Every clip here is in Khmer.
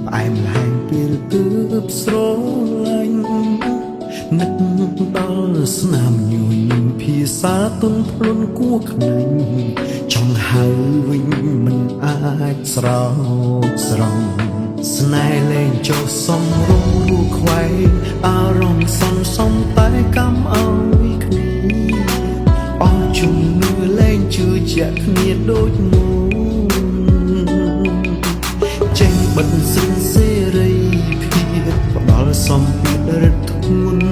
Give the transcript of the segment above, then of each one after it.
ផ្អែមល្ហែមពេលទើបស្រឡាញ់នឹកដល់ស្នាមញញឹមភាសាទុនភ្លុនគួខ្នាញ់ចង់ហៅវិញមិនអាចស្រោកស្រង់ស្នេហ៍លែងចុះសំរុំរួខ្វែងអារម្មណ៍សំសំតែកម្មឲ្យគ្នាអស់ជំនឿលែងជឿជាក់គ្នាដូចមុន ចេញបិទសិនសេរីភាពផ្ដល់សម្ពាធរឹតធ្ងន់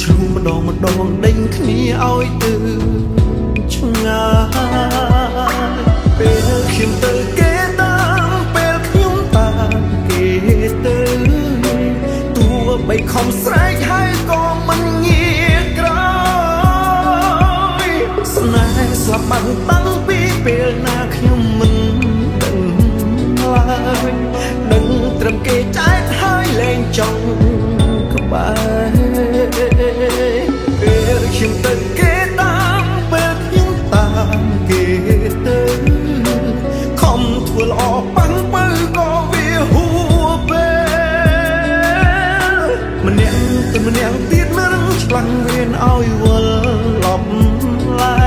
ជ្រុះម្ដងម្ដងដេញគ្នាឲ្យទៅឆ្ងាយពេលខ្ញុំទៅគេតាមពេលខ្ញុំតាមគេទៅទោះបីខំស្រែកហើយក៏មិនងាកក្រោយស្នេហ៍ស្លាប់បាត់តាំងពីពេលណាខ្ញុំមិនដឹងឡើយដឹងត្រឹមគេចែកហើយលែងចង់ក្បែរពេលខ្ញុំទៅគេតាមពេលខ្ញុំតាមគេទៅខំធ្វើល្អប៉ាំងពៅក៏វាហួពេលម្នាក់ទៅម្នាក់ទៀតមិនឆ្លាំងវៀនឲ្យវិលឡប់ឡែ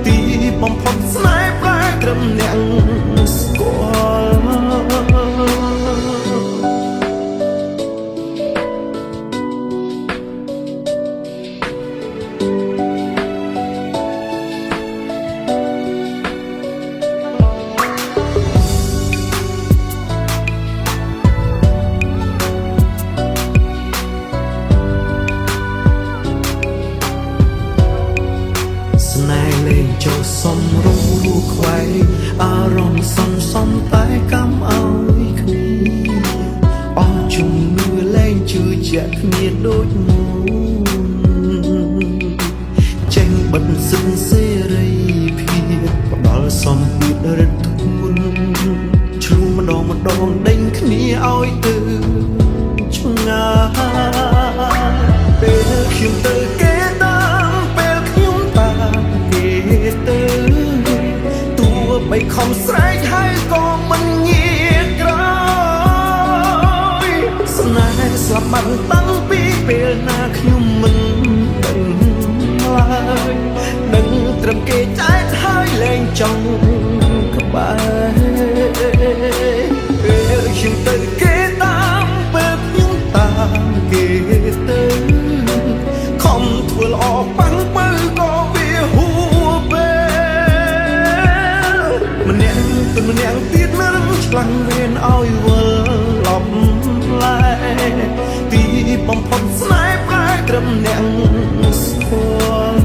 ទីបំផុតស្នេហ៍ប្រែត្រឹមអ្នកស្គាល់ ស្នេហ៍លែងចុះសំរុំរួខ្វែងអារម្មណ៍សំសំតែកម្មឲ្យគ្នាអស់ជំនឿលែងជឿជាក់គ្នាដូចមុនចេញបិទសិនសេរីភាពផ្ដល់សម្ពាធរឹតធ្ងន់ជ្រុះម្ដងម្ដងដេញគ្នាឲ្យទៅឆ្ងាយពេលខ្ញុំទៅគេតាមពេលខ្ញុំតាមគេទៅទោះបីខំស្រែកហើយក៏មិនងាកក្រោយស្នេហ៍ស្លាប់បាត់តាំងពីពេលណាខ្ញុំមិនដឹងឡើយដឹងត្រឹមគេចែកហើយលែងចង់ក្បែរពេលខ្ញុំទៅគេតាមពេលខ្ញុំតាមគេទៅខំធ្វើល្អប៉ាំងពៅក៏វាហួពេលម្នាក់ទៅម្នាក់ទៀតមិនឆ្លាំងវៀនឲ្យវិលឡប់ឡែទីបំផុតស្នេហ៍ប្រែត្រឹមអ្នកស្គាល់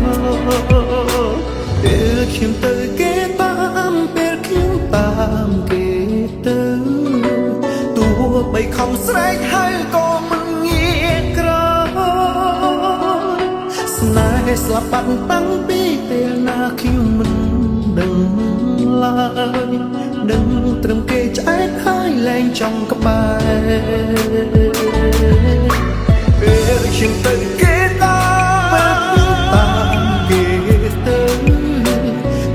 ពេលខ្ញុំទៅគេតាមពេលខ្ញុំតាមគេទៅទោះបីខំស្រែកហើយក៏មិនងាកក្រោយស្នេហ៍ស្លាប់បាត់តាំងពីពេលណាខ្ញុំមិនដឹងឡើយដឹងត្រឹមគេឆ្អែតហើយលែងចង់ក្បែរពេលខ្ញុំទៅគេតាមពេលខ្ញុំតាមគេទៅ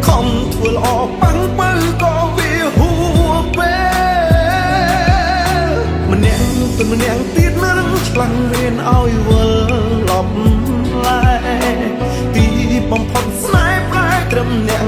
ខំធ្វើល្អប៉ាំងពៅក៏វាហួពេលម្នាក់ទៅម្នាក់ទៀតមិនឆ្លាំងវៀនឲ្យវិលឡប់ឡែទីបំផុតស្នេហ៍ប្រែត្រឹមអ្នក